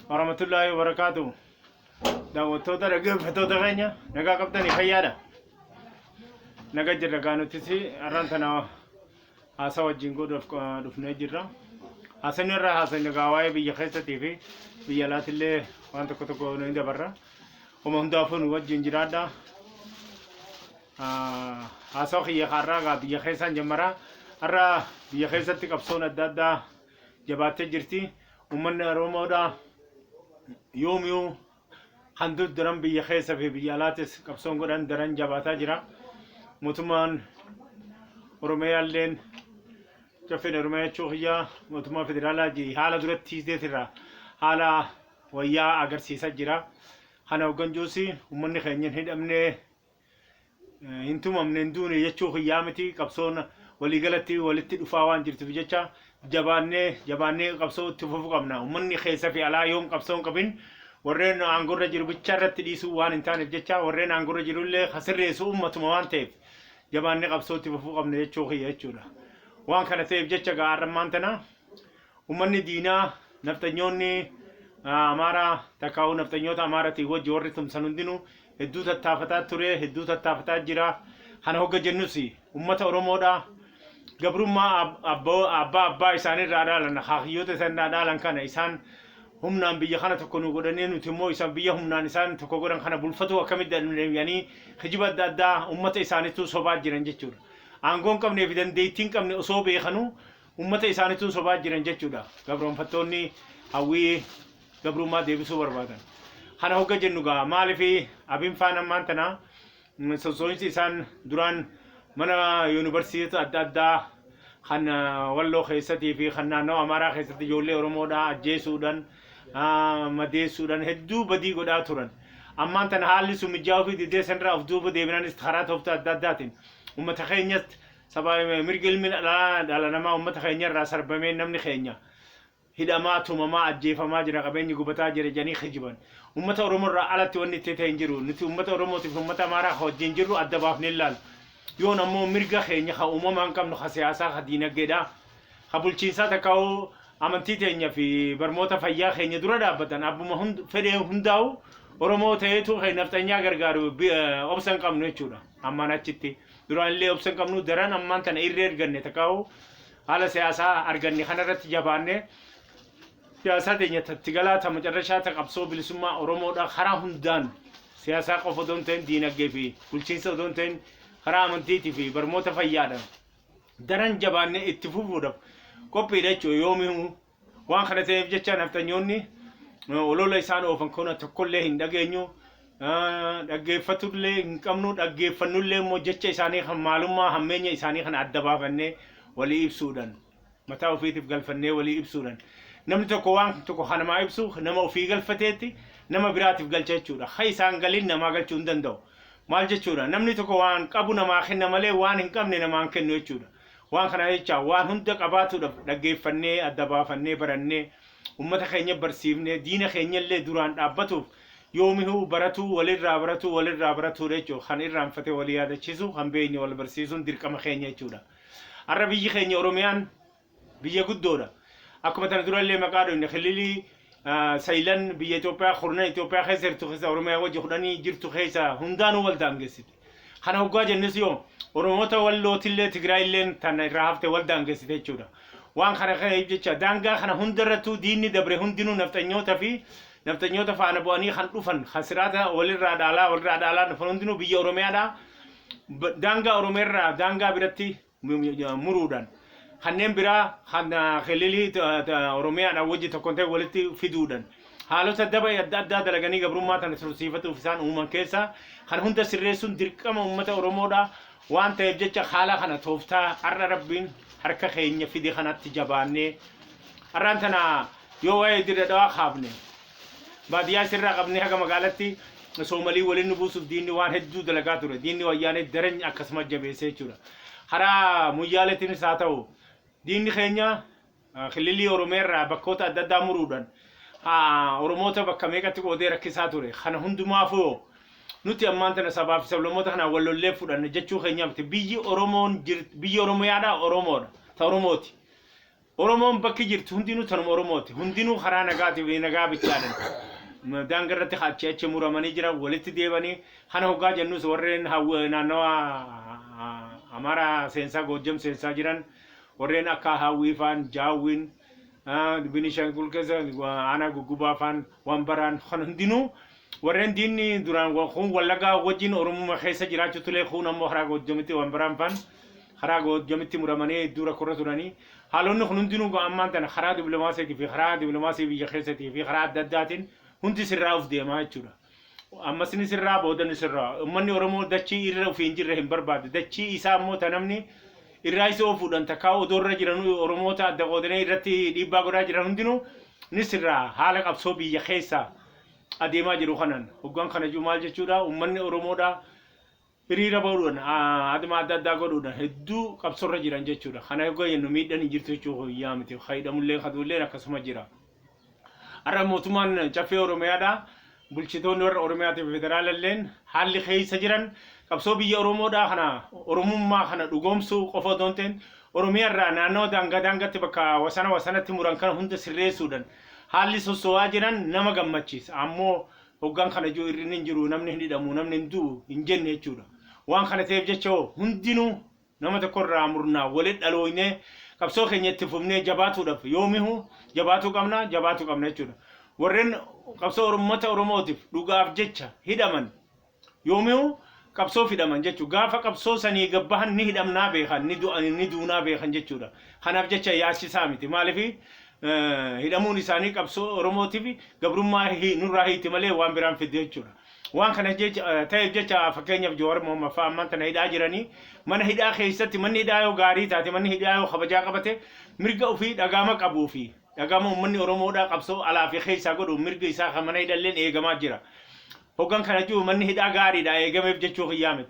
Warahmatullaahi wabarakaatu. Daawwattoota dhaggeeffattoota keenya nagaa qabdanii fayyaadha. Naga jirra gaa nutis har'aan tana haasaa wajjin godhuuf dhufnee jirra. Haasaan irraa haasaan egaa waa'ee biyya keessatii fi biyya alaatillee waan tokko tokko ni dabarra. Homa hundaafuu nu wajjin jiraadha. Haasawa kiyya har'aa egaa biyya keessaan jammara. Har'a biyya keessatti qabsoon adda addaa jabaattee jirti. Uummanni Oromoodha yoomiyuu kan dur daran biyya keessa fi biyya alaatis qabsoon godhan daran jabaataa jira. Mootummaan Oromiyaalleen caffeen Oromiyaa jechuu kiyya mootummaa federaalaa haala duratti hiiseetirra haala wayyaa agarsiisaa jira. Kana hogganjuus uummanni keenya hin hidhamne hin tumamne hin duune jechuu kiyyaa miti qabsoon waliigalatti walitti dhufaa waan jirtuuf jecha jabaannee jabaannee qabsoo itti fufuu qabna. Uummanni keessa fi alaa yoom qabsoo hin qabin warreen aangorra jiru bicha irratti dhiisuu waan hin taaneef jecha warreen aangorra jirullee ka sirreessu uummatuma waan ta'eef jabaannee qabsoo itti fufuu qabna jechuu kiyya jechuudha. Waan kana ta'eef jecha gaa har'ammaan tana Ummanni diinaa nafxanyoonni Amaaraa takkaa'uu nafxanyoota Amaaratiin wajji warri tumsan hundinuu hedduu tattaafataa ture, hedduu tattaafataa jira. Kana hogga jennus ummata Oromoodha. Gabrummaa abbaa abbaa isaaniirraa dhaalan, akaakiyyoota isaaniirraa dhaalan kana isaan humnaan biyya kana tokko nu godhanii nuti immoo isaan biyya humnaan isaan tokko godhan kana bulfatuu akkamitti dandeenyanii kijiba adda addaa ummata isaaniituu sobaa jiran jechuudha. Aangoo hin qabnee fi dandeettii hin qabne osoo beekanuu Ummata isaanituun sobaa jiran jechuudha. Gabroonfattoonni hawwii gabrummaa deebisuu barbaadan. Kana hogga jennu gaa maaliif Abin faan ammaan tana sossoo'insi isaan duraan mana yuunivarsiitota adda addaa kan Walloo keessatii fi kan naannoo Amaaraa keessatti ijoollee Oromoodhaa ajjeesuudhaan madeessuudhaan hedduu badii godhaa turan. Ammaan tana haalli sun mijaa'uu fi didee sanirraa of duuba deebinanis karaa tooftaa adda addaatiin ummata keenyatti Saba mirgi ilmi dhala namaa uummata keenya irraa sarbamee namni keenya hidhamaa, tumamaa, ajjeefamaa jira, qabeenyi gubataa jira jedhanii kijiban. Uummata Oromoo irraa alatti wanni itti ta'e hin jiru. Nuti uummata Oromootiif uummata Amaaraa ka wajjin jirru adda baafnee hin laalu. Yoon ammoo mirga keenya ka uumamaan qabnu ka siyaasaa, ka diinagdeedhaa, ka bulchiinsaa takkaa'uu amantii teenya fi barmoota fayyaa keenya dura dhaabbatan abbuma fedhee hundaa'u Oromoo ta'eetu kan nafxanyaa gargaaru obsa hin qabnu jechuudha. Ammaan achitti. Duraan illee obsa hin qabnu daran ammaan tana irree arganne takkaa'u haala siyaasaa arganne kanarratti jabaanne siyaasaa teenya tatti galaa ta macarrashaa ta qabsoo bilisummaa Oromoodha karaa hundaan siyaasaa qofa odoo hin ta'in diinagdee fi bulchiinsa odoo hin ta'in karaa amantiitii fi barmoota fayyaadha daran jabaanne itti fufuudhaaf qophiidha jechuudha yoomiyuu Waan kana ta'eef jecha nafxanyoonni olola isaan oofan kana tokkollee hin dhageenyu. Dhaggeeffatullee hin qabnu dhaggeeffannullee immoo jecha isaanii kan maalummaa hammeenya isaanii kana adda baafannee walii ibsuudhaan mataa ofiitiif galfannee walii ibsuudhaan namni tokko waan tokko kan namaa ibsu nama ofii galfateetti nama biraatiif galcha jechuudha. Kan isaan galin namaa galchuu hin danda'u. Maal jechuudha namni tokko waan qabu namaa kenna malee waan hin qabne namaa hin kennu jechuudha. Waan kana jecha waan hunda qabaatuudhaaf dhaggeeffannee, adda baafannee, barannee, ummata keenya barsiifnee, diina keenya illee duraan dhaabbatuuf yoomihuu baratuu, walirraa baratuu, walirraa baratuudha jechuudha. Kan irraanfate wal yaadachiisuu, kan beekne wal barsiisuun dirqama keenya jechuudha. Har'a biyyi keenya Oromiyaan biyya guddoodha. Akkuma tana dura illee maqaa dhoyne kililii sayilan biyya Itoophiyaa kurnan Itoophiyaa keessa jirtu keessa Oromiyaa wajji kudhanii jirtu keessa hundaanuu wal daangessite. Kana hoggaa jennus yoo Oromoota Wallootillee Tigraayilleen tana irraa hafte wal daangessite jechuudha. Waan kana ka'eef jecha daangaa kana hundarrattuu diinni dabre hundinuu nafxanyoota fi nafxanyoota faana bu'anii kan dhufan kan siraata walirraa dhaalaa walirraa dhaalaa dhufan hundinuu biyya Oromiyaadhaa daangaa Oromiyaarraa daangaa biratti muruudhaan kanneen biraa kan kililii Oromiyaadhaan wajji tokko ta'e walitti fiduudhaan haalota daba adda addaa dalaganii gabrummaa tana tursiifatuuf isaan uuman keessaa kan hunda sirreessuun dirqama uummata Oromoodha waan ta'eef jecha haala kana tooftaa har'a Rabbiin harka keenya fide kanatti jabaannee har'aan tana yoo waa'ee dirra dhawaa kaafne Baadiyyaa sirraa qabnee haga magaalatti Soomalii waliin nu buusuuf diinni waan hedduu dalagaa ture. Diinni wayyaanee daran akkasuma jabeessee jechuudha. Karaa Muyyaaleetiinis haa ta'u diinni keenya kililii Oromiyaa irraa bakkoota adda addaa muruudhaan Oromoota bakka meeqatti qoodee rakkisaa ture. Kana hundumaafuu nuti ammaan tana sabaa fi sablammoota kanaan wal lollee fudhanna jechuu keenyaa miti. Biyyi Oromoon biyyi Oromiyaadha Oromoodha. Ta Oromooti. Oromoon bakki jirtu hundinuu tanuma Oromooti. Hundinuu karaa nagaatiif nagaa bichaadhan. Daangaa irratti achi achi muramanii jiran walitti deebanii kana hoggaa jennus warreen naannawa Amaaraa seensaa Goojjam seensaa jiran warreen akka Hawwii faan Jaawwiin Binishaangul keessa aanaa Guggubaa faan Wambaraan kan hundinuu warreen diinni duraan kun Wallagaa wajjin Oromummaa keessa jiraachuu ture kun ammoo karaa Goojjamitti Wambaraan faan karaa Goojjamitti muramanii hedduu rakkoorra turanii haalonni kun hundinuu ammaan tana karaa dippiloomaasiitii fi karaa dippiloomaasii biyya keessatii fi karaa adda addaatiin hundi sirraa of deemaa jechuudha. Ammas ni sirraa booda ni sirraa. Uummanni Oromoo dachii irra ofii hin jirre hin barbaadu. Dachii isaa immoo ta namni irraa isa ofuudhaan takkaa odoo irra jiran Oromoota adda qoodanii irratti dhiibbaa godhaa jiran hundinuu ni sirraa haala qabsoo biyya keessaa adeemaa jiru kanaan. Hoggaan kana jiru maal jechuudha? Uummanni Oromoodhaa hiriira bahuudhaan aduma adda addaa godhuudhaan hedduu qabsoorra jiran jechuudha. Kana hoggaa jennu miidhaan hin jirtu jechuu yaa miti. Fayyadamullee kaduulleen akkasuma jira. Har'a mootummaan caffee Oromiyaadha. Bulchitoonni warra Oromiyaatiif federaalalleen haalli keessa jiran qabsoo biyya Oromoodhaa kana Oromummaa kana dhugoomsuu qofa otoo hin ta'in Oromiyaa irraa naannoo daangaa daangaatti bakka wasana wasanatti muran kana hunda sirreessuudhaan haalli sossoo'aa jiran nama gammachiisa. Ammoo hoggaan kana jiru irri hin jiru namni hin hidhamu namni hin du'u hin jenne jechuudha. Waan kana ta'eef jecha hundinuu nama tokko irraa murnaa walitti dhalooynee qabsoo keenya itti fufnee jabaatuudhaaf yoomihu jabaatuu qabna jabaatuu qabna jechuudha. Warreen qabsoo uummata Oromootiif dhugaaf jecha hidhaman yoomihu qabsoof hidhaman jechuudha. Gaafa qabsoo sanii gabbahan ni hidhamnaa beekan ni du'an ni duunaa beekan jechuudha. Kanaaf jecha yaasisaa miti. Maaliif hidhamuun isaanii qabsoo Oromootiif gabrummaa nurraa hiiti malee waan biraan fidde jechuudha. Waan kana ta'eef jecha fakkeenyaaf Jawaar Mohammad fa'aa ammaan tana hidhaa jiranii mana hidhaa keessatti manni hidhaa yoo gaarii taate manni hidhaa yoo kabajaa qabate mirga ofii dhagaama qabuu fi dhagaama uummanni Oromoodhaa qabsoo alaa fi keessaa godhu mirga isaa kan mana hidhalleen eegamaa jira. Hoggan kana jiru manni hidhaa gaariidha eegameef jechuu kiyyaa miti.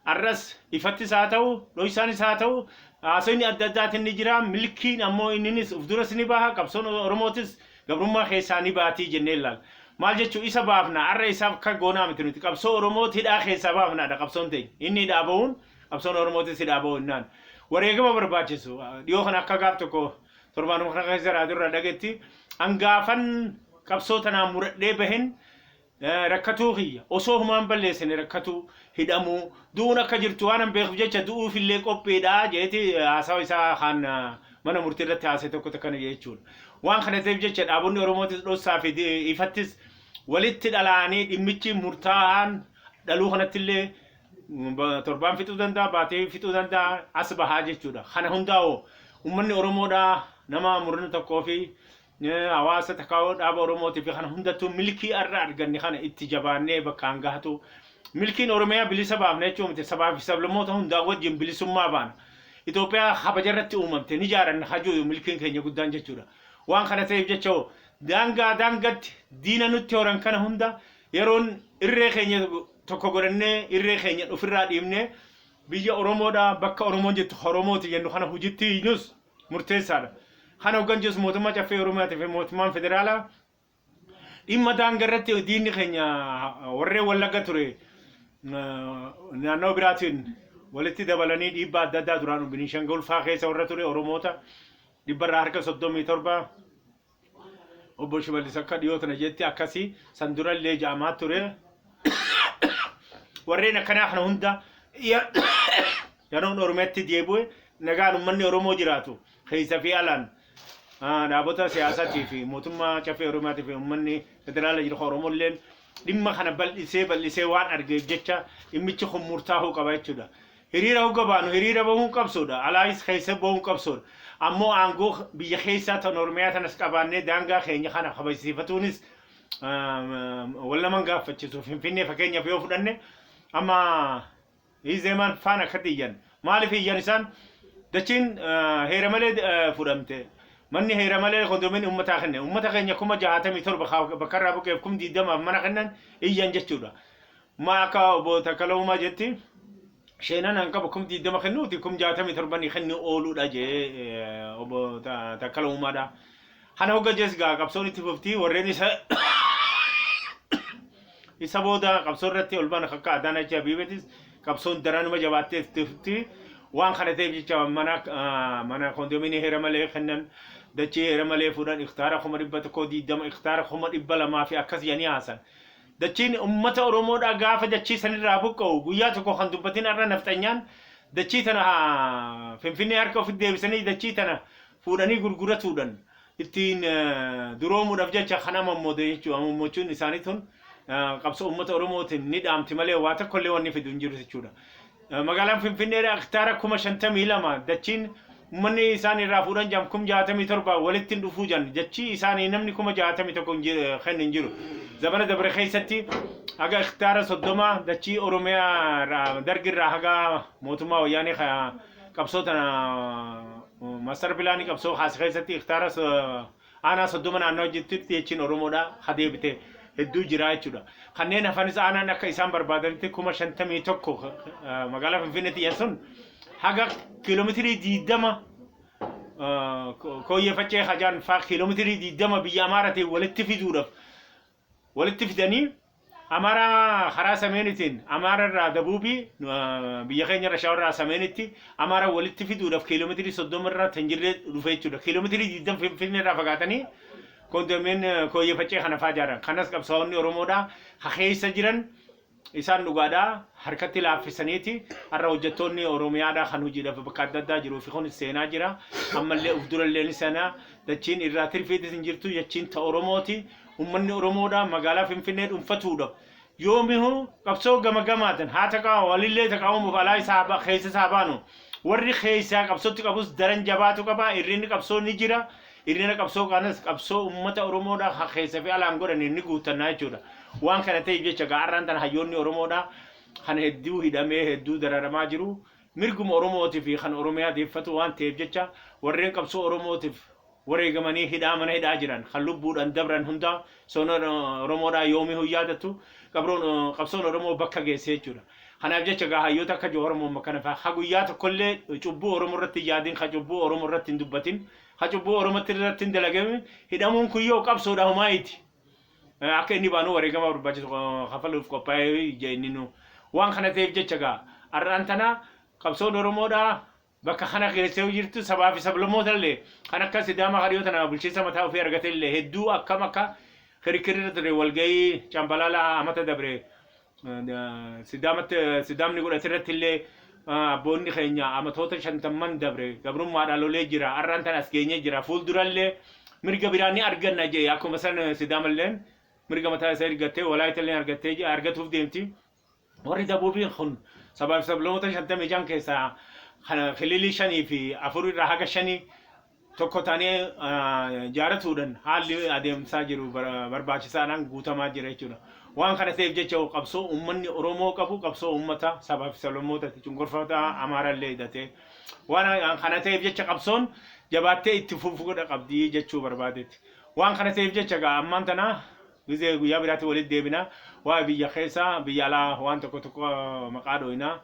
Arras ifattis haa ta'u dhoksaanis haa ta'u haasofni adda addaatiin ni jira milkiin ammoo inninis of duras ni baha qabsoon Oromootis gabrummaa keessaa ni baatii jennee ilaalla. Maal jechuu isa baafna arra isaaf akka goonaa miti nuti qabsoo Oromooti hidhaa keessaa baafnaadha qabsoon ta'e inni hidhaa bahuun qabsoon Oromootis hidhaa bahu innaan wareegama barbaachisu dhiyoo kana akka gaaf tokko torbaanuma kana keessa raadiyoo irraa dhageetti hangaafan qabsoo tanaan muradhee bahin rakkatuu kiyya osoo humaan balleessine rakkatuu hidhamuu du'uun akka jirtu waan an beekuuf jecha du'uufillee qophiidha jeeti haasawa isaa kan mana murtii irratti haasee tokko tokko jechuudha. Waan kana ta'eef jecha dhaabonni Oromootis dhoksaa fi ifattis walitti dhalaanii dhimmichi murtaa'aan dhaluu kanattillee torbaan fixuu danda'a baatee fixuu danda'a as bahaa jechuudha. Kana hundaa'u uummanni Oromoodhaa nama murni tokkoo fi hawaasa takkaa'oo dhaaba Oromootii fi kana hundattuu milkii arra arganne kana itti jabaannee bakkaan gahatu. Milkiin Oromiyaa bilisa baafna jechuun miti sabaa fi sablammoota hundaa wajjin bilisummaa baana. Itoophiyaa kabaja irratti uumamte ni jaaranna hajuu milkiin keenya guddaan jechuudha. Waan kana ta'eef jecha daangaa daangatti diina nutti horan kana hunda yeroon irree keenya tokko godhannee irree keenya ofirraa dhiibnee biyya Oromoodhaa bakka Oromoon jettu Oromooti jennu kana hojiitti hiinus murteessaadha. Kana hoggan jirus mootummaa caffee Oromiyaatii fi mootummaan federaalaa dhimma daangaa irratti diinni keenya warreen Wallagga ture naannoo biraatiin walitti dabalanii dhiibbaa adda addaa duraan Biniishangul fa'aa keessa warra ture Oromoota dhibbarraa harka 37 obbo Shimallis akka dhiyoo tana jetti akkasii san durallee ja'amaa ture. Warreen akkanaa kana hunda yeroon Oromiyaatti deebi'e nagaan uummanni Oromoo jiraatu keessa fi alaan dhaabota siyaasaatii fi mootummaa caffee Oromiyaatii fi uummanni federaala jiru Oromoolleen dhimma kana bal'isee bal'isee waan argeef jecha dhimmichi kun murtaa'uu qaba jechuudha. Hiriira hogga baanu hiriira bahuun qabsoodha. Alaayis keessa bahuun qabsoodha. Ammoo aangoo biyya keessaa tan Oromiyaa tanas qabaannee daangaa keenya kana kabajsiifatuunis wal naman gaafachiisu. Finfinnee fakkeenyaaf yoo fudhanne amma Hizeemaan faan akkatti iyyan. Maaliif iyyan isaan dachiin heera malee fudhamte. Manni heera malee kondominiin uummataa kenne. Uummata keenya 67,000 bakka irraa buqqeef 20,000 mana kennan iyyan jechuudha. Ma akka obbo Takkala Uumaa jetti sheenan an qabu 20,000 kennuuti 67,000 kennu ooluudha jee obbo Takkala Uumaadha. Kana hogga jees gaa qabsoon itti fufti warreen isa booda qabsoo irratti ol bana akka Adaanach Abeebeetis qabsoon daranuma jabaattee itti fufti. Waan kana ta'eef jecha mana kondominiyeemii heera malee kennan, dachii heera malee fuudhan, hektaara 120,000, hektaara 200,000 fi akkas jedhanii haasan. Dachiin uummata Oromoodhaa gaafa dachii sanirraa buqqa'u guyyaa tokko kan dubbatin har'a nafxanyaan dachii tana Finfinnee harka ofitti deebisanii dachii tana fuudhanii gurguratuudhaan ittiin duroomuudhaaf jecha kan amammoode jechuudha. Amammochuun isaanii tun qabsoo uummata Oromootiin ni dhaamti malee waa tokkollee wanni fidu hin jiru jechuudha. Magaalaan Finfinneedha hektaara 52,000 dachiin uummanni isaan irraa fuudhan jam 67,000 walitti hin dhufuu jan dachii isaanii namni 61,000 kennu hin jiru. Zabana dabre keessatti haga hektaara 30 dachii Oromiyaa dargirraa haga mootummaa wayyaanee qabsoo tana master planii qabsoo kaase keessatti hektaara aanaa 30 naannoo jirtutti jechiin Oromoodha hadeebite hedduu jira jechuudha. Kanneen hafanis aanaan akka isaan barbaadanitti 51,000 magaalaa Finfinneetti dhiyan sun haga kiiloomeetirii 20 Kooyyee Faccee hajaan faa kiiloomeetirii 20 biyya Amaaraatiin walitti fiduudhaaf walitti fidanii Amaaraa karaa sameenitiin Amaara irraa dabuubii biyya keenya irra Shawaa irraa sameenitti Amaara walitti fiduudhaaf kiiloomeetirii 30 irraa tan jirree dhufe jechuudha. Kiiloomeetirii 20 Finfinnee irraa fagaatanii kondomeen Kooyyee Faccee kana faa ijaaran. Kanas qabsaa'onni Oromoodhaa ha keessa jiran isaan dhugaadhaa harkatti laaffisaniiti har'a hojjettoonni Oromiyaadhaa kan hojiidhaaf bakka adda addaa jiruu fi kun seenaa jira. Ammallee uf durallee ni seenaa. Dachiin irraa tirfiitis hin jirtu, dachiin ta Oromooti. Uummanni Oromoodhaa magaalaa Finfinnee dhuunfatuudhaaf yoomihu qabsoo gama gamaatiin haa taqaa walillee taqaamuuf alaa isaa keessa isaa baanu, warri keessaa qabsootti qabus daran jabaatu qaba. Irrinni qabsoo ni jira. Irrina qabsoo kanas qabsoo uummata Oromoodhaa ha keessa fi alaan godhaniin ni guuttannaa jechuudha. Waan kana ta'eef jecha gaarraan tana hayyoonni Oromoodhaa kan hedduu hidhamee hedduu dararamaa jiru mirguma Oromootii fi kan Oromiyaa deeffatu waan ta'eef jecha warreen qabsoo Oromootiif wareegamanii hidhaa mana hidhaa jiran kan lubbuudhaan dabran hundaa soona Oromoodhaa yoomii yaadatu qabsoon Oromoo bakka geesse jechuudha. Kanaaf jecha gaa hayyoota akka Jowaar Mohammad kana fa'aa ha guyyaa tokkollee cubbuu Oromoo irratti hin yaadin, ha cubbuu Oromoo irratti hin dubbatin, ha cubbuu Oromoo irratti hin dalagamin hidhamuun kun yoo qabsoodha homaayiiti. Akka inni baanuu wareegama barbaachisu kafaluuf qophaa'ee inni nu. Waan kana ta'eef jecha gaa har'aan tana qabsoon Oromoodhaa bakka kana geessee jirtu sabaa fi sablammoota illee kan akka Sidaamaa kan dhiyoo tana bulchiinsa mataa ofii argate illee hedduu akkam akka kirikirri ture walgahii Cambalaalaa amata dabre Sidaamatti Sidaamni godhate irratti illee abboonni keenya amatoota 50n dabre gabrummaadhaan lolee jira, har'aan tana as geenyee jira, fuuldurallee mirga biraa ni arganna jee. Akkuma san Sidaamalleen mirga mataa isaa argattee, Walaayitallee argattee argatuuf deemti. Warri dabuubiin kun sabaa fi sablammoota 56 keessaa kana kililii shanii fi afur irraa haga shanii tokko ta'anii jaaratuudhaan haalli adeemsaa jiru barbaachisaadhaan guutamaa jira jechuudha. Waan kana ta'eef jecha qabsoo uummanni Oromoo qabu qabsoo uummata sabaa fi sablammoota cunqurfataa Amaarallee hidhatee waan kana ta'eef jecha qabsoon jabaattee itti fufuu qabdi jechuu barbaadetti. Waan kana ta'eef jecha gaa ammaan tana gizee guyyaa biraatti walitti deebina, waa'ee biyya keessaa biyya alaa waan tokko tokko maqaa dhooyna.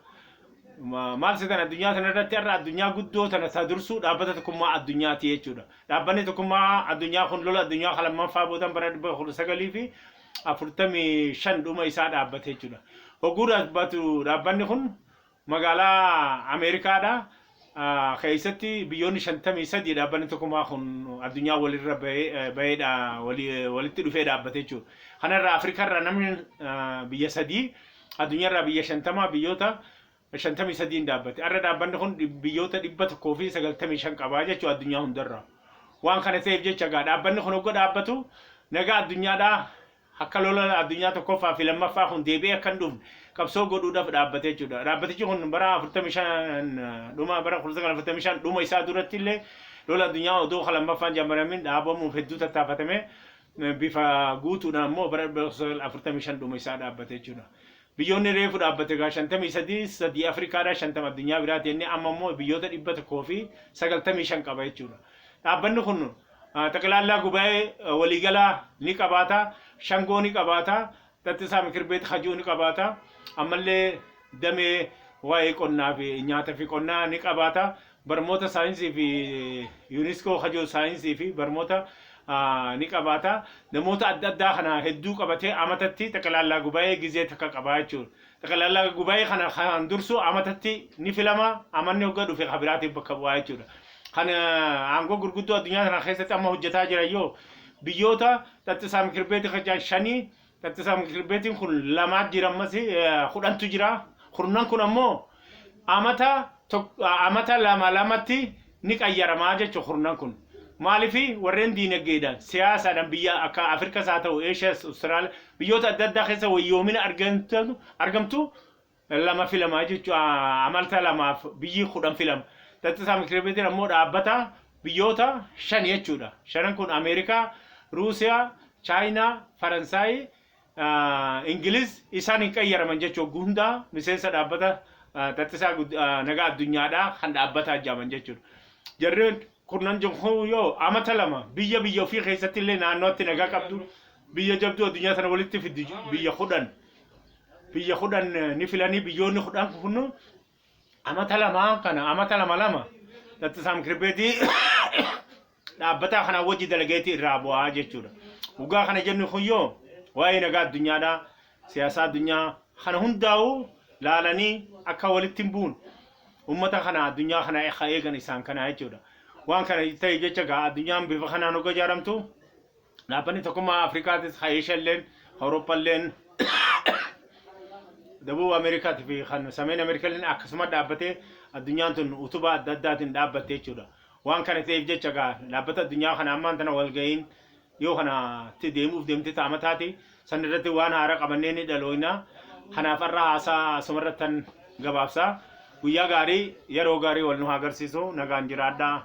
Maal seetan, addunyaa tana irratti har'a addunyaa guddoo tana ta dursuu Dhaabbata Tokkummaa Addunyaati jechuudha. Dhaabbanni Tokkummaa Addunyaa kun lola addunyaa lammaffaa boodan bara 1945 dhuma isaa dhaabbate jechuudha. Hogguu dhaabbatu dhaabbanni kun magaalaa Ameerikaadha. Keessatti biyyoonni 53 dhaabbanni tokkummaa kun addunyaa walirra baheedha walitti dhufee dhaabbate jechuudha. Kanarraa Afrikaarraa namni biyya sadii, addunyaarraa biyya 50, biyyoota 53n dhaabbate. Har'a dhaabbanni kun biyyoota 195 qabaa jechuudha addunyaa hundarraa. Waan kana ta'eef jecha gaa dhaabbanni kun hogga dhaabbatu nagaa addunyaadhaa akka lola addunyaa tokkoffaa fi lammaffaa kun deebi'ee akka hin dhufne qabsoo godhuudhaaf dhaabbate jechuudha. Dhaabbatichi kun bara 45 dhuma, bara 1945 dhuma isaa duratti illee lola addunyaa odoo lammaffaan jammaramin dhaabamuuf hedduu tattaafatame, bifa guutuudhaan ammoo bara 1945 dhuma isaa dhaabbate jechuudha. Biyyoonni reefu dhaabbate gaa 53, sadii Afrikaadhaa, 50 addunyaa biraati inni amma immoo biyyoota 195 qaba jechuudha. Dhaabbanni kun xaqilaallaa gubaa'ee waliigalaa ni qabaata, shangoo ni qabaata, xaxxisaa mikir beet hajuu ni qabaata, ammallee damee waa'ee qonnaa fi nyaata fi qonnaa ni qabaata. Barmoota saayinsii fi UNESCO hajuu saayinsii fi barmoota ni qabaata. Namoota adda addaa kana hedduu qabatee amatatti xaqalaallaa gubaa'ee gizee takka qabaa jechuudha. Xaqalaallaa gubaa'ee kana kan dursu amatatti ni filama amanni hogga dhufe kan biraatiif bakka bu'aa jechuudha. Kan aangoo gurguddoo addunyaa kana keessatti amma hojjetaa jiran yoo biyyoota xaxxisaa mikirbeetii kan jedhan shanii xaxxisaa mikirbeetiin kun lamaa jira ammas 10tu jira. Kurnan kun ammoo amata amata lama lamatti ni qayyaramaa jechuudha kurnan kun. Maaliif warreen diinagdeedhaan siyaasaadhaan biyya akka Afrikas haa ta'u Eeshiyaas Awustiraaliyaa biyyoota adda addaa keessa wayyoomina argamtu lama filamaa jechuudha amalta lamaaf biyyi 10 filama. Xaxxisaa mikirbeetiin ammoo dhaabbata biyyoota shan jechuudha. Shanan kun Ameerikaa, Ruusiyaa, Chaayinaa, Faransaay, Ingiliz isaan hin qayyaraman jechuudha. Hundaa miseensa dhaabbata xaxxisaa nagaa addunyaadhaa kan dhaabbataa jedhaman jechuudha. Jarreen kurnan jiru yoo amata lama biyya biyya ofii keessatti illee naannootti nagaa qabdu biyya jabduu addunyaa sana walitti fiddu biyya 10 biyya 10 ni filanii biyyoonni 10 kun amata lama kana amata lama lama xaxxisaa mikirbeetii dhaabbata kana wajji dalageetii irraa bu'aa jechuudha. Dhugaa kana jennu kun yoo waa'ee nagaa addunyaadhaa siyaasa addunyaa kana hundaa'u laalanii akka walitti hin buun ummata kana addunyaa kana haa eegan isaan kana jechuudha. Waan kana ta'e jecha gaa addunyaan bifa kanaan hogga ijaaramtu dhaabbanni tokkummaa Afrikaatis haa Eeshiyaalleen Awurooppaalleen Dabuu Ameerikaatii fi kan Sameen Ameerikaalleen akkasuma dhaabbatee addunyaan tun utubaa adda addaatiin dhaabbatte jechuudha. Waan kana ta'eef jecha gaa dhaabbata addunyaa kana ammaan tana walga'iin yoo kanatti deemuuf deemte ta'a taati san irratti waan haaraa qabannee ni dhalooyna. Kanaaf har'a haasaa asumarratti gabaabsaa. Guyyaa gaarii yeroo gaarii wal nu haa agarsiisu nagaan jiraadhaa.